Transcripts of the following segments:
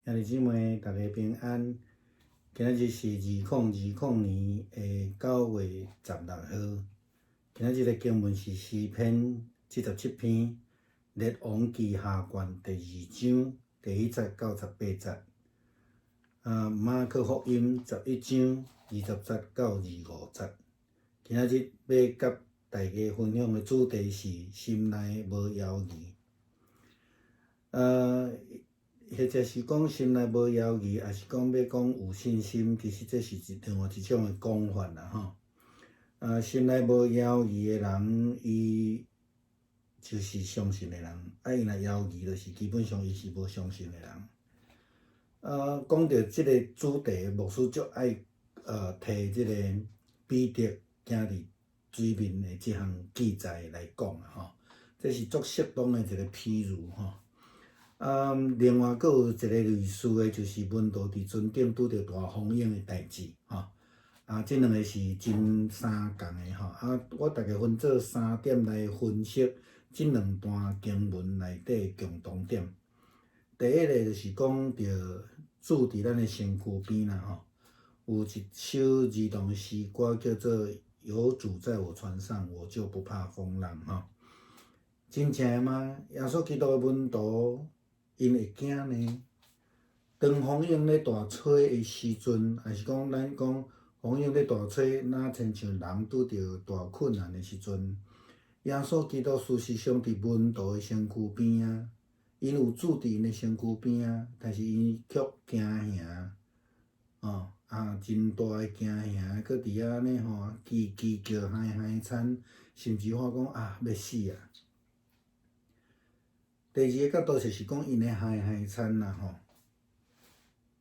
兄弟姊妹，大家平安。今仔日是2020年的9月16號。今仔日的經文是詩篇77篇，列王紀下卷第二章第1節到18節。啊，馬可福音11章20節到25節。今仔日欲佮大家分享的主題是心內無猶豫。或者是講心內無猶豫，抑是講欲講有信心，其實這是另外一種的講法啦，吼。啊，心內無猶豫的人，伊就是相信的人；啊，伊若猶豫，就是基本上伊是無相信的人。啊，講著這个主題，牧師足愛提這个彼得行佇水面的這項記載來講啊，吼。這是足適當的一個譬喻，吼。啊，另外閣有一个類似的，就是門徒佇船頂拄著大風湧的代誌，吼。啊，這兩个是真相仝的，吼。啊，我大概分做三點來分析這兩段經文內底的共同點。第一个就是講著主佇咱的身軀邊啦，吼。有一首兒童詩歌叫做《有主在我船上，我就不怕風浪》，吼。真正的嗎？耶穌基督的門徒，𪜶會驚呢？當風湧咧大吹的時陣，抑是講咱講風湧咧大吹，若親像人拄著大困難的時陣，耶穌基督事實上佇門徒的身軀邊啊，𪜶有主佇𪜶的身軀邊啊，但是𪜶卻驚嚇，哦，啊，真大的驚嚇，閣佇遐呢吼，吱吱叫，嗨嗨慘，甚至話講啊，欲死啊！第二个角度就是講𪜶的嗨嗨慘啦吼。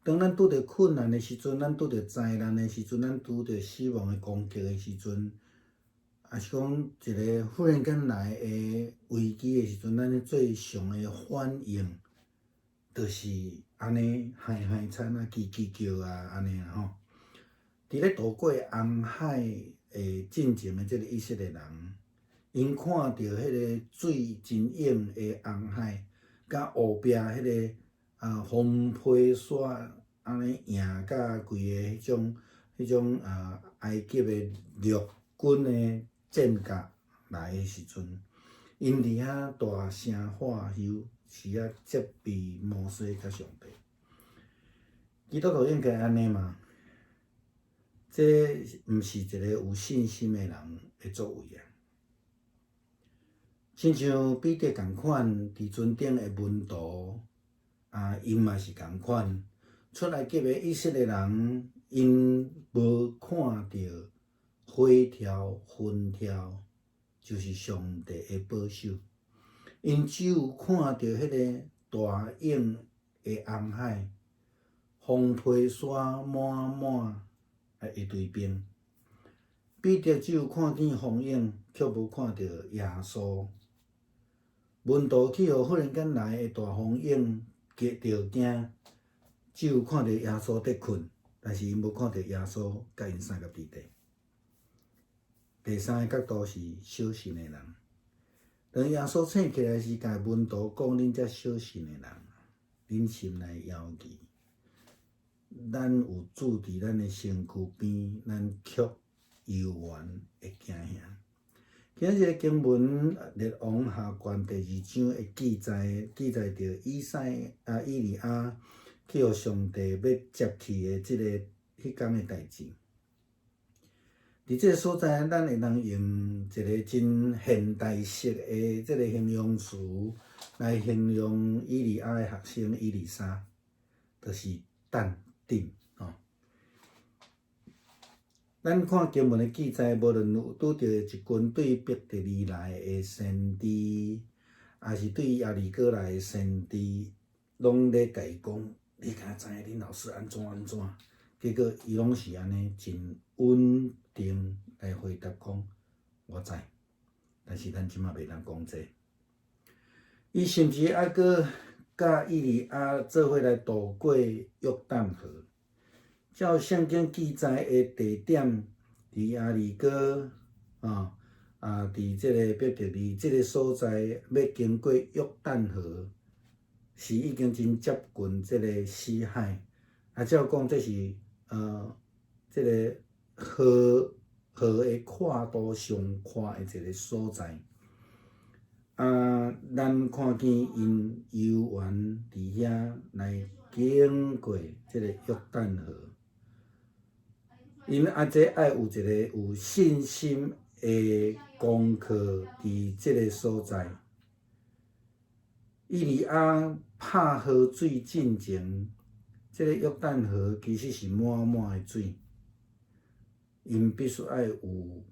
當咱拄著困難的時陣，咱拄著災難的時陣，咱拄著死亡的攻擊的時陣，抑是講一个忽然間來的危機的時陣，咱最常的反應，就是按呢嗨嗨慘啊，吱吱叫啊，按呢吼。佇咧渡過紅海的進前的這个以色列人，𪜶看著彼个水真湧的紅海，佮後壁彼个啊風飛沙按呢迎佮規个彼種啊埃及的陸軍的戰甲來的時陣，𪜶佇遐大聲喝求，是啊責備摩西佮上帝。基督徒應該按呢嗎？這毋是一个有信心的人的作為啊！親像彼得仝款，佇船頂的門徒，啊，𪜶嘛是仝款。出埃及的以色列人，𪜶無看著火柱、雲柱，就是上帝的保守。𪜶只有看著彼个大湧的紅海，風飛沙滿滿啊一堆兵。彼得只有看見風湧，卻無看著耶穌。門徒去予忽然間來的大風湧嚇著驚，只有看著耶穌佇睏，但是𪜶無看著耶穌佮𪜶相佮佇底。第三个角度是小信的人，當耶穌醒起來時，共門徒講：恁這小信的人，恁心內猶豫，咱有主佇咱的身軀邊，咱卻猶原會驚嚇。今仔日經文列王下卷第二章的記載，記載著以賽啊以利亞去予上帝欲接去的這个彼工的代誌。佇這个所在，咱會當用一个真現代式的這个形容詞來形容以利亞的學生以利沙，就是淡定吼。咱看經文的記載，無論有拄著一群對伯特利來的先知，抑是對耶利哥來的先知，攏咧共伊講：你敢知影恁老師按怎按怎？結果伊攏是按呢真穩定來回答講：我知，但是咱這馬袂當講這。伊甚至猶閣佮以利亞做伙來渡過約旦河。照聖經記載的地點，佇耶利哥啊啊，佇這个伯特利這个所在，欲經過約旦河，是已經真接近這个死海，啊，照講這是這个河的闊度上闊的一个所在。啊，咱看見𪜶猶原佇遐來經過這个約旦河，𪜶啊這愛有一个有信心的功課佇這个所在。以利亞拍河水進前，這个約旦河其實是滿滿的水，𪜶必須愛有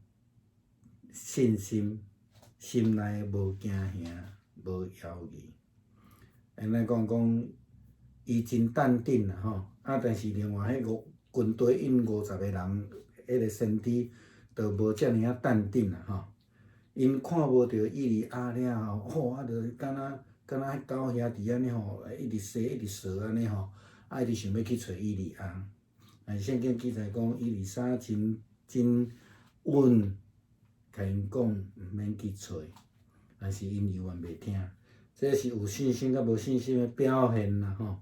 信心，心內無驚嚇，無猶豫。按呢講講，伊真淡定啦吼，啊，但是另外彼五軍隊𪜶50个人，彼个先知就無遮爾仔淡定啦吼。𪜶看無著以利亞了後，吼啊，就敢若敢若彼狗兄弟按呢吼，一直踅一直踅按呢吼，啊，一直想欲去揣以利亞。但是聖經記載講，以利沙真真穩，共𪜶講毋免去揣，但是𪜶猶原袂聽，這是有信心佮無信心的表現啦吼。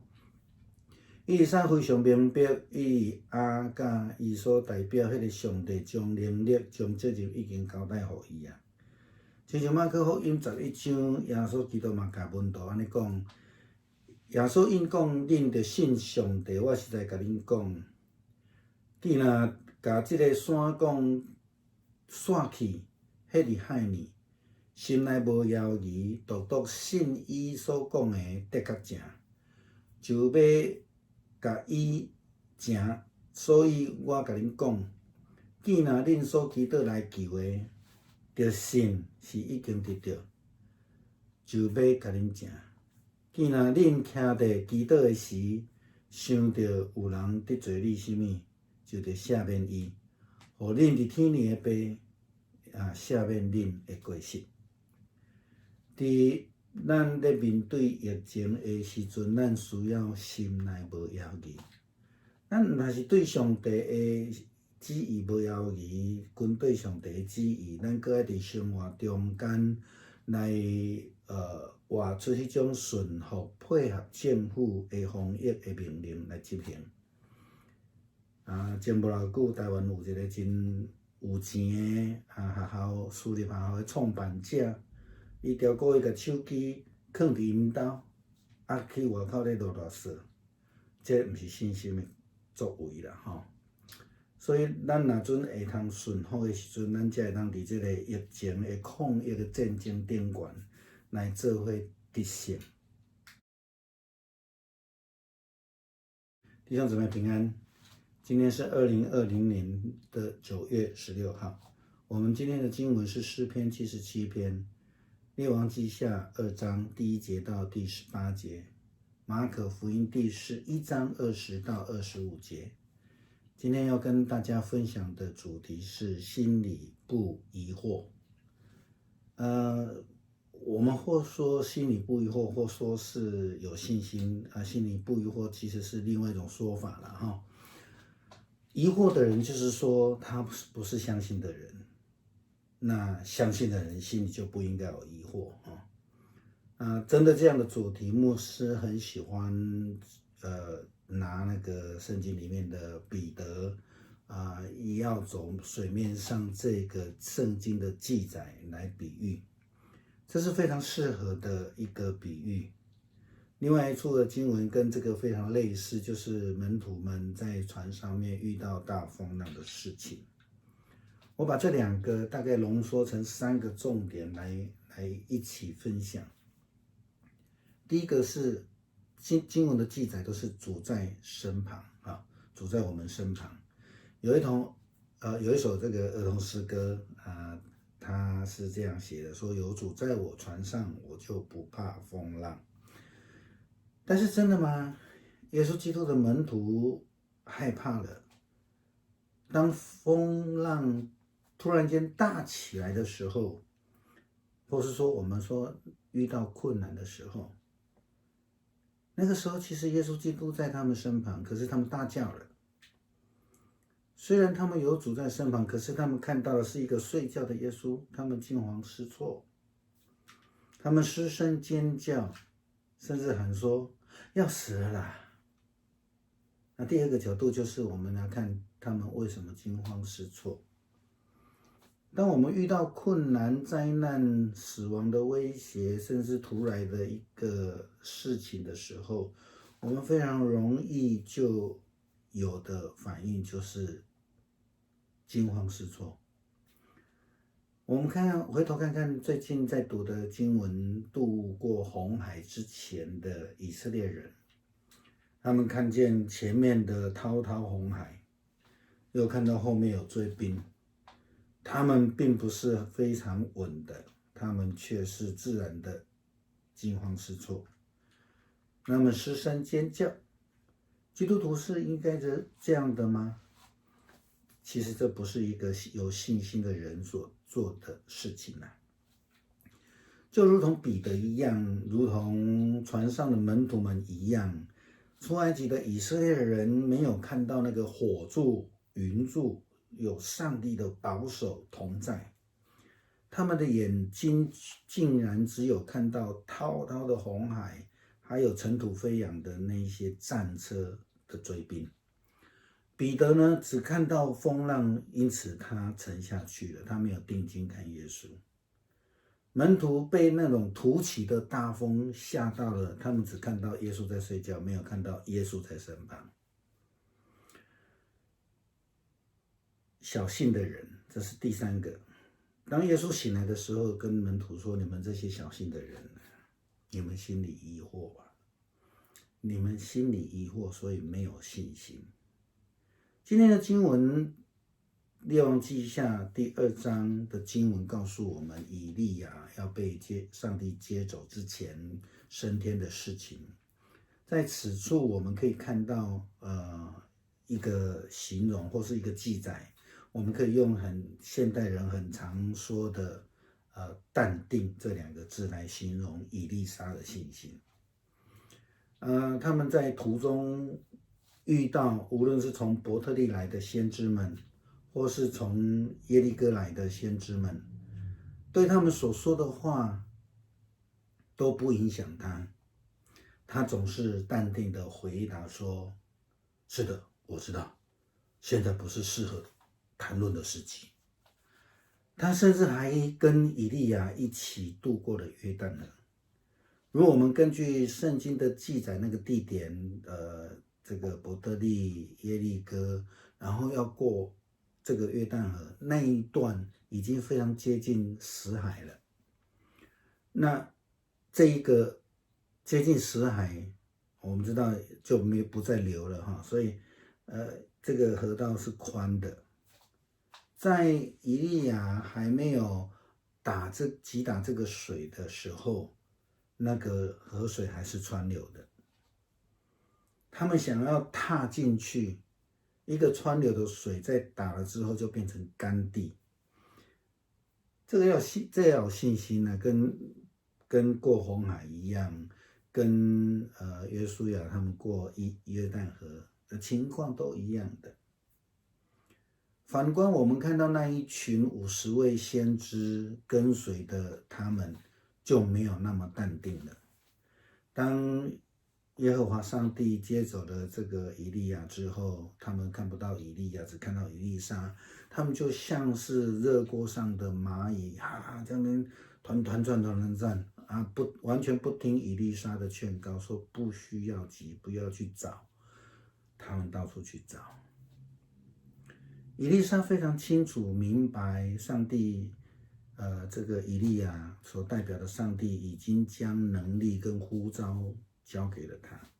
以利沙非常明白，以利亞佮伊所代表彼个上帝將能力、將責任已經交代予伊啊。親像馬可福音11章，耶穌基督嘛共門徒按呢講，耶穌應講：恁著信上帝，我實在共恁講，既若共這个山講徙去，彼佇海裡，心內無猶豫，獨獨信伊所講的的確成，就欲共伊成。所以我共恁講，既若恁所祈禱來求的，著信是已經得著，就欲共恁成。既若恁徛佇祈禱的時，想著有人得罪你啥物，就著赦免伊，予恁佇天裡的爸也赦免恁的過失。佇咱咧面對疫情的時陣，咱需要心內無猶豫。咱毋但是對上帝的旨意無猶豫，跟對上帝的旨意，咱閣愛佇生活中間來活出彼種順服、配合政府的防疫的命令來執行。啊，前無偌久，台灣有一个真有錢的學校，私立學校的創辦者，伊著故意共手機囥佇𪜶兜，啊去外口咧囉囉嗦，這毋是信心的作為啦吼。所以，咱若準會通順服的時陣，咱才會當佇這个疫情的抗疫的戰爭頂懸來做伙得勝。弟兄姊妹平安，今天是2020年的9月16號。我們今天的經文是詩篇77篇，列王紀下2章第1節到第18節，馬可福音第11章20到25節。今天要跟大家分享的主題是心裡不疑惑。我們或說心裡不疑惑，或說是有信心啊，心裡不疑惑其實是另外一種說法了哈。疑惑的人就是說他不是相信的人，那相信的人心裡就不應該有疑惑啊。啊，針對這樣的主題，牧師很喜歡拿那個聖經裡面的彼得啊，要走水面上這個聖經的記載來比喻，這是非常適合的一個比喻。另外一處的經文跟這個非常類似，就是門徒們在船上面遇到大風浪的事情。我把這兩個大概濃縮成三個重點來一起分享。第一個是經文的記載都是主在身旁啊，主在我們身旁。有一首這個兒童詩歌啊，他是這樣寫的：說有主在我船上，我就不怕風浪。但是真的嗎？耶穌基督的門徒害怕了。當風浪突然間大起來的時候，或是說我們說遇到困難的時候，那個時候其實耶穌基督在他們身旁，可是他們大叫了。雖然他們有主在身旁，可是他們看到的是一個睡覺的耶穌，他們驚慌失措，他們失聲尖叫，甚至喊說要死了啦。那第二個角度就是我們來看他們為什麼驚慌失措。當我們遇到困難、災難、死亡的威脅，甚至突來的一個事情的時候，我們非常容易就有的反應就是驚慌失措。我們看，回頭看看最近在讀的經文，渡過紅海之前的以色列人，他們看見前面的滔滔紅海，又看到後面有追兵，他們並不是非常穩的，他們卻是自然的驚慌失措，那麼失聲尖叫。基督徒是應該是這樣的嗎？其實這不是一個有信心的人所做的事情啊，就如同彼得一樣，如同船上的門徒們一樣，出埃及的以色列人沒有看到那個火柱、雲柱，有上帝的保守同在，他們的眼睛竟然只有看到滔滔的紅海，還有塵土飛揚的那些戰車的追兵。彼得呢，只看到風浪，因此他沉下去了。他沒有定睛看耶穌。門徒被那種突起的大風嚇到了，他們只看到耶穌在睡覺，沒有看到耶穌在身旁。小信的人，這是第三個。當耶穌醒來的時候，跟門徒說：“你們這些小信的人，你們心裡疑惑吧？你們心裡疑惑，所以沒有信心。”今天的經文《列王紀下》第二章的經文告訴我們，以利亞要被上帝接走之前升天的事情。在此處我們可以看到，一個形容或是一個記載，我們可以用很現代人很常說的，淡定這兩個字來形容以利沙的信心。他們在途中遇到，無論是從伯特利來的先知們，或是從耶利哥來的先知們，對他們所說的話都不影響他，他總是淡定的回答說：“是的，我知道，現在不是適合談論的時機。”他甚至還跟以利亞一起渡過了約旦河。如果我們根據聖經的記載，那個地點，這個伯特利、耶利哥，然後要過這個約旦河那一段，已經非常接近死海了。那這一個接近死海，我們知道就沒不再流了哈，所以這個河道是寬的。在以利亞還沒有擊打這個水的時候，那個河水還是川流的。他們想要踏進去，一個川流的水，在打了之後就變成乾地。這要有信心呢，跟過紅海一樣，跟約書亞他們過約旦河的情況都一樣的。反觀我們看到那一群50位先知跟隨的他們，就沒有那麼淡定了。當耶和華上帝接走了這個以利亞之後，他們看不到以利亞，只看到以利沙，他們就像是熱鍋上的螞蟻，哈哈，在那邊團團轉，團團轉啊，不完全不聽以利沙的勸告，說不需要急，不要去找，他們到處去找。以利沙非常清楚明白，上帝，這個以利亞所代表的上帝已經將能力跟呼召交給了他。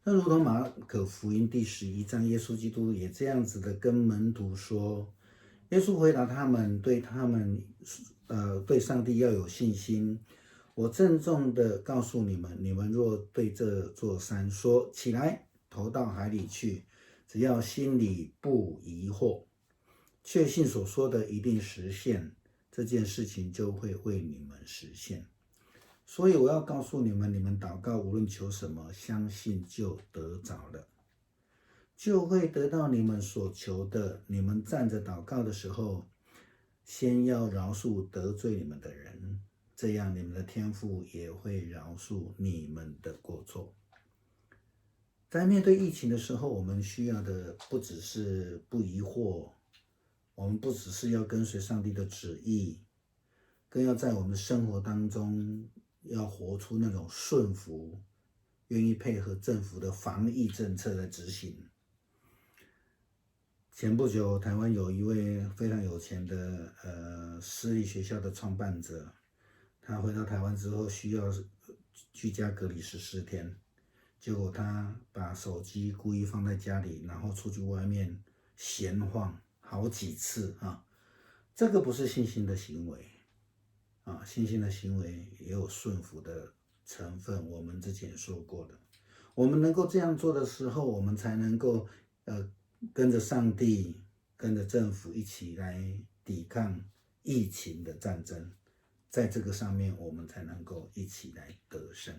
那如同馬可福音第11章，耶穌基督也這樣子的跟門徒說。耶穌回答他們，對他們，對上帝要有信心。我鄭重的告訴你們，你們若對這座山說起來，投到海裡去，只要心裡不疑惑，確信所說的一定實現，這件事情就會為你們實現。所以我要告訴你們，你們禱告無論求什麼，相信就得着了，就會得到你們所求的。你們站着禱告的時候，先要饒恕得罪你們的人，這樣你們的天父也會饒恕你們的過錯。在面對疫情的時候，我們需要的不只是不疑惑，我們不只是要跟隨上帝的旨意，更要在我們生活當中要活出那種順服，願意配合政府的防疫政策來執行。前不久，台灣有一位非常有錢的私立學校的創辦者，他回到台灣之後需要居家隔離14天。結果他把手機故意放在家裡，然後出去外面閒晃好幾次啊！這個不是信心的行為啊，信心的行為也有順服的成分。我們之前說過的，我們能夠這樣做的時候，我們才能夠跟着上帝、跟着政府一起來抵抗疫情的戰爭，在這個上面，我們才能夠一起來得勝。